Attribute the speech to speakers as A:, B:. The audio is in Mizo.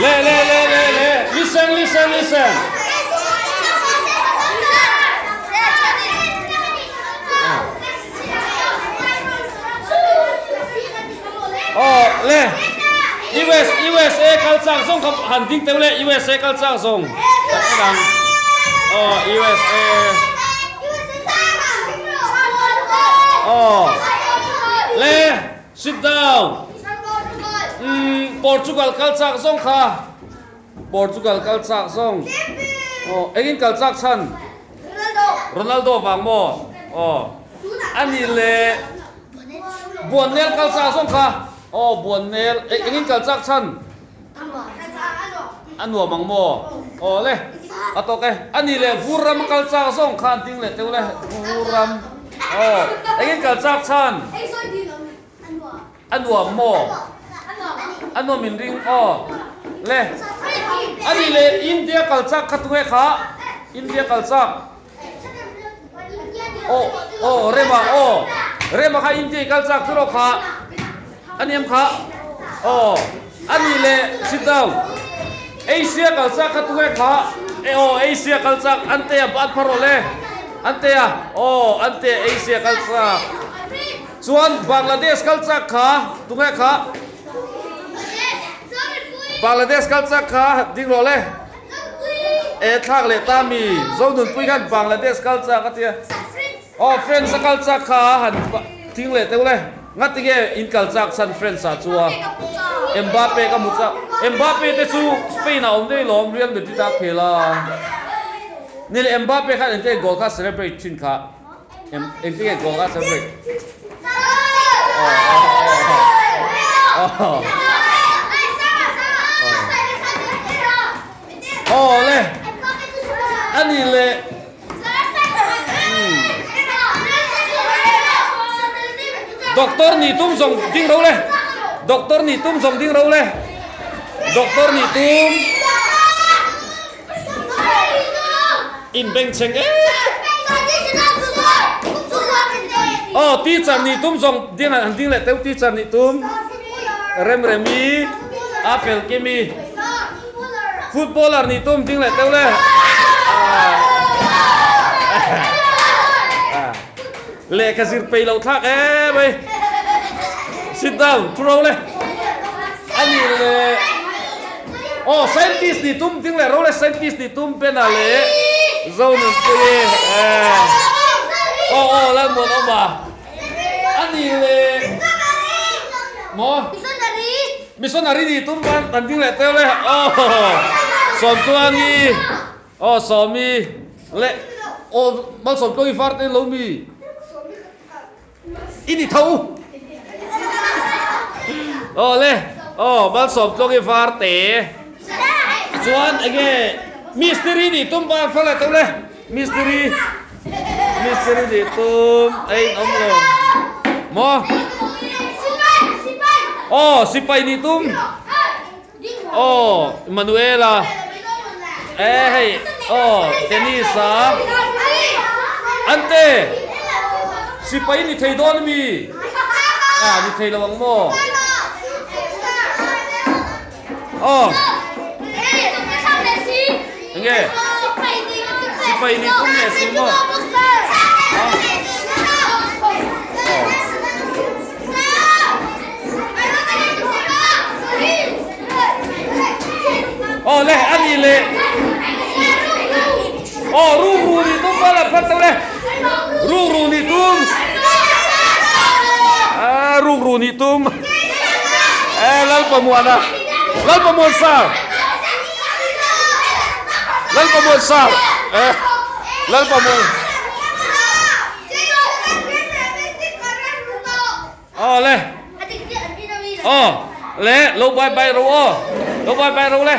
A: Le le le le le listen listen listen. Oh le US USA kal chak zawng kha han ding teuh le USA kal chak zawng kan en ang oh USA oh le sit down umm Portugal kal chak zawng kha Portugal kal chak zawng oh engin kal chak chhan Ronaldo vang maw oh ani le Buannel kal chak zawng kha aw Buannel engin kal chak chhan a nuam ang maw aw le a tawk e a ni le vur ram a kal chak zawng kha an ding leh teuh le vur ram aw engin kal chak chhan a nuam maw a nuam in ring aw le a ni le India kal chak kha tunge kha India kal chak. Aw aw rema aw rema kha inti kal chak chu rawh kha a niam kha aw a nih leh sit down Asia kal chak kha tunge kha e aw Asia kal chak an te a bat phar rawh le an te a aw an te Asia kal chak chuan Bangladesh kal chak kha tunge kha Bangladesh kal chak kha ding rawh le. E thlak leh ta mi Zonunpui khan Bangladesh kal chak a tia. Aw France a kal chak kha han thing leh teuh le. Ngati nge in kal chak chhan France ah chu a. Mbappe ka hmu chak. Mbappe te chu Spain ah awm daih lawm Real Madrid ah a khel a. Ni leh Mbappe khan engtin nge goal kha celebrate thin kha. Engtin nge goal kha celebrate. Aw le a ni le Doctor nih tum zawng ding ro le Doctor nih tum zawng ding ro le Doctor nih tum Inbengchheng em Aw teacher nih tum zawng ding an ding leh teuh teacher nih tum Remremi a fel kimi Footballer nih tum ding leh teuh le Lehkha zir peih loh thlak em ei. Sit down, thu ro le. A nih le aw scientist nih tum ding leh ro le scientist nih tum Bena leh Zonunpuii aw aw Lalmuanawma a nih le maw missionary nih tum kan ding leh teuh le aw Sawmtluangi Aw Sawmi leh aw Malsawmtluangi var te lo mi i ni tho aw le aw Malsawmtluangi var te chuan enge mistiri nih tum pa fa leh teuh le mistiri mistiri nih tum a inawm lo maw aw sipai nih tum. Aw Manuela e hei aw Dennis-a Ante sipai ni thei dawn ami ah ni thei lo ang maw aw enge sipai ni tum leh si maw aw. Aw le a nih le aw rukru nih tum pawh la phat le rukru nih tum a rukru nih tum e lalpamuana lalpamuan sar lalpamuan sar e lalpamuan Aw le. Aw le lo bye bye ro aw. Lo bye bye ro le.